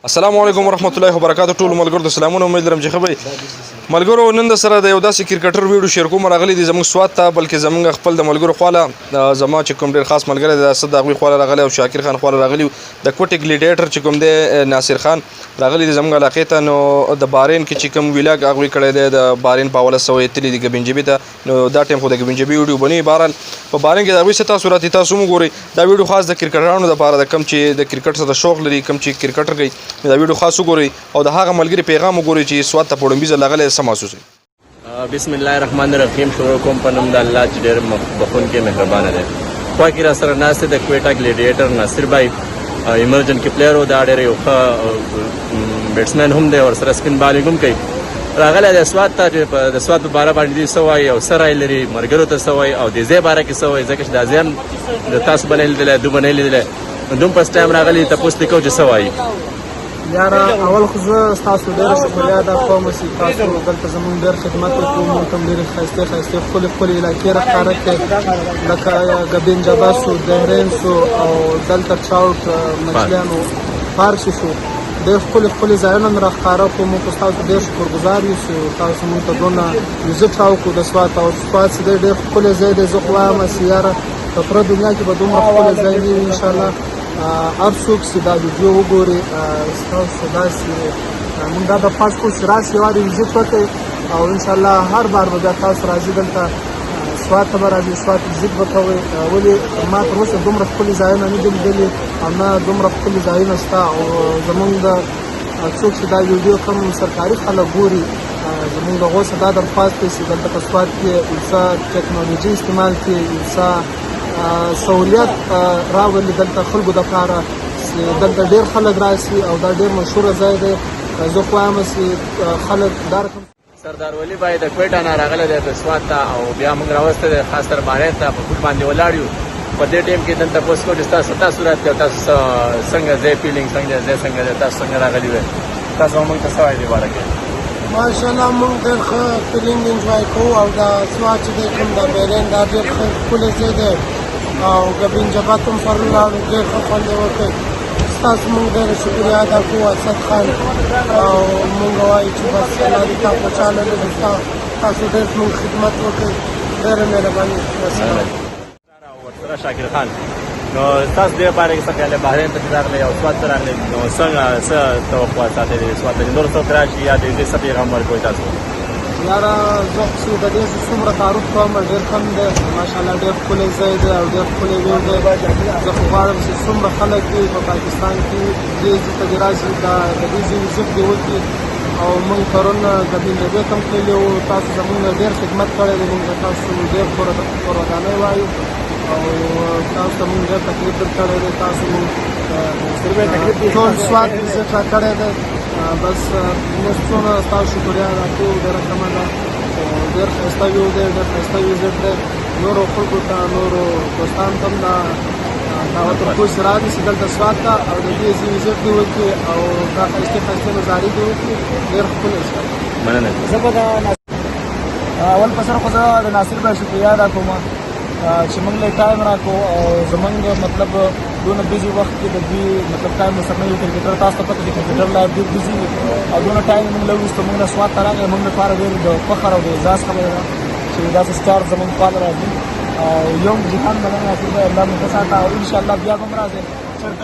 السلام علیکم ورحمت الله وبرکاتو. ټول ملګرو ته سلامونه. امید لرم چې ښه به یئ. ملګرو، نن د سره د یو داسې کرکټر ویډیو شیر کوم، راغلی دی زموږ سوات ته، بلکې زموږ خپل د ملګرو خواله، زما چې کوم ډیر خاص ملګری دی، اسد، د هغوی خواله راغلی او شاکر خان خواله راغلی. د کوټې ګلیډیټر چې کوم دی، ناصر خان، راغلی دی زموږ علاقې ته. نو د بارین کې چې کوم ویلاګ هغوی کړی دی، د بارین په حواله سوی تللی دی ګبینجبي ته. نو دا ټایم خو د ګبینجبي ویډیو بنی. بهرحال، په بارین کې د هغوی څه تاثرات دي، تاسو هم وګورئ. دا ویډیو خاص د کرکټرانو لپاره د، کوم چې د کرکټ سره شوق لري، کوم چې کرکټر کوي. دا ویډیو خاص وګورئ او د هغه ملګري پیغام وګورئ چې سوات ته په وړومبي ځل راغلی، څه محسوسوي. بسم الله الرحمن الرحیم. شروع کوم په نوم د الله چې ډېر بخښونکی مهربان دی. خوا کې را سره ناست د کویټا ګلیډیټر ناصر بای، ایمرجن کې پلیئر و، دا ډېر یو ښه بیټسمن هم دی، ورسره سپین بالینګ هم کوي. راغلی د سوات ته چې د سوات په باره باندې دوی څه وایي او څه رای لري، ملګرو ته څه وایي او د ځای باره کې څه وایي، ځکه چې دا ځای هم د تاسو به نه لیدلی، دوی به نه لیدلی. نو دوم فرسټ ټایم راغلي، تپوس دې کوو چې څه وایي. یاره، اول خو زه ستاسو ډېره شکریه ادا کوم چې تاسو دلته زمونږ ډېر خدمت وکړو، مونږ ته ډېرې ښایستې ښایستې ښکلې ښکلې علاقې راښکاره کړې، لکه ګبین جبا سو، دهرین سو او دلته چاوټ مچلیانو پارک شو. ډېر ښکلي ښکلي ځایونه مې راښکاره کړو. موږ خو ستاسو ډېر شکرګزار یو چې تاسو مونږ ته دونه وزټ راوکړو د سوات. او سوات چې دی، ډېر ښکلی ځای دی. زه خو وایم چې یاره، په پوره دنیا کې به دومره ښکلی ځای نه وي. انشاءالله هر څوک چې دا ویډیو وګوري، ستاسو داسې مونږ دا درخواست کوو چې راشئ، یو وارې وزټ وکړئ او انشاءالله هر بار به بیا تاسو راځي دلته سوات ته به راځي، سوات وزټ به کوئ. ولې ما تر اوسه دومره ښکلي ځایونه نه دي لیدلي او نه دومره ښکلي ځایونه شته. او زمونږ د څوک چې دا ویډیو کوم سرکاري خلک ګوري، زمونږ د هغو څخه دا درخواست دی چې دلته په سوات کې یو څه ټکنالوژي استعمال کړي، یو څه سهولیت راولي دلته خلکو دپاره چې دلته ډېر خلک راشي او دا ډېر مشهوره ځای دی. زه خو وایم چې خلک دا رقم سردار ولی بای د کویټا نه راغلی دی د سوات ته او بیا موږ راوستی دی خاص تر بارین ته، په پل باندې ولاړ یو. په دې ټیم کې نن تپوس کوو چې ستاسو تاثرات دي او تاسو څنګه ځای فیلینګ څنګه دی، ځای څنګه دی، تاسو څنګه راغلي وئ، تاسو موږ ته څه وایي دې باره کې؟ ماشاءالله، مونږ ډېر ښه فیلینګ انجوای کوو او دا سوات چې دی، کوم دا بیرین، دا ډېر ښه ښکلی ځای دی او ګبین جبا ته هم پرون لاړو، ډېر ښه خوند یې وکړ. ستاسو مونږ ډېره شکریه ادا کوو اسد خان، او مونږ وایو چې بس الله دې تا خوشحاله لري. تاسو ډېر مونږ خدمت وکړئ، ډېره مهرباني. والسلام. ورسره شاکر خان. نو تاسو دې باره کې څه خیال؟ بحرین ته چې راغلی او سوات ته راغلی، نو څنګه څه توقعات ساتئ د سوات ته؟ نور څوک راشي یا د دې څه پیغام ورکوئ تاسو؟ یاره، زه چې د دې څومره تعارف کوم، ډېر کم دی. ماشاءالله ډېر ښکلی ځای دی او ډېر ښکلی ویو دی. زه خو غواړم چې څومره خلک دي په پاکستان کې، دې ځای ته دې راشي، دا د دې ځای وزټ دې وکړي. او موږ پرون ګبین جبې ته هم تللي وو. تاسو زموږ ډېر خدمت کړی دی، موږ تاسو ډېر قدردانی وایو او تاسو ته موږ ډېر تکلیف درکړی دی. تاسو موږ ټول سوات وزټ راکړی دی. بس موږ څونه ستاسو شکریه ادا کوو، ډېره کمه ده. ډېر ښایسته ویو دی، ډېر ښایسته وزټ دی. نورو خلکو ته، نورو دوستانو ته هم دا دعوت ورکوو چې راشي شي دلته سوات ته او د دې ځای وزټ دې وکړي او دا ښایستې ښایستې نظارې دې وکړي. ډېر ښکلی ځای. مننه. زه به د اول په سر خو زه د ناصر بای شکریه ادا کوم چې موږ له ټایم راکو او زمونږ مطلب دونه بیزي وخت کې د دوی مطلب ټایم سره نه. یو کرکټر، تاسو ته پته دی، کرکټر لایف ډېر بیزي وي او دونه ټایم موږ له وروسته موږ نه سوات ته راغی، موږ لپاره ډېر د فخر او د اعزاز خبره ده چې داسې سټار زمونږ خواله راځي. او یو جهان مننه ناصر بای، الله مو ښه ساته او انشاءالله بیا به هم راځئ چېرته.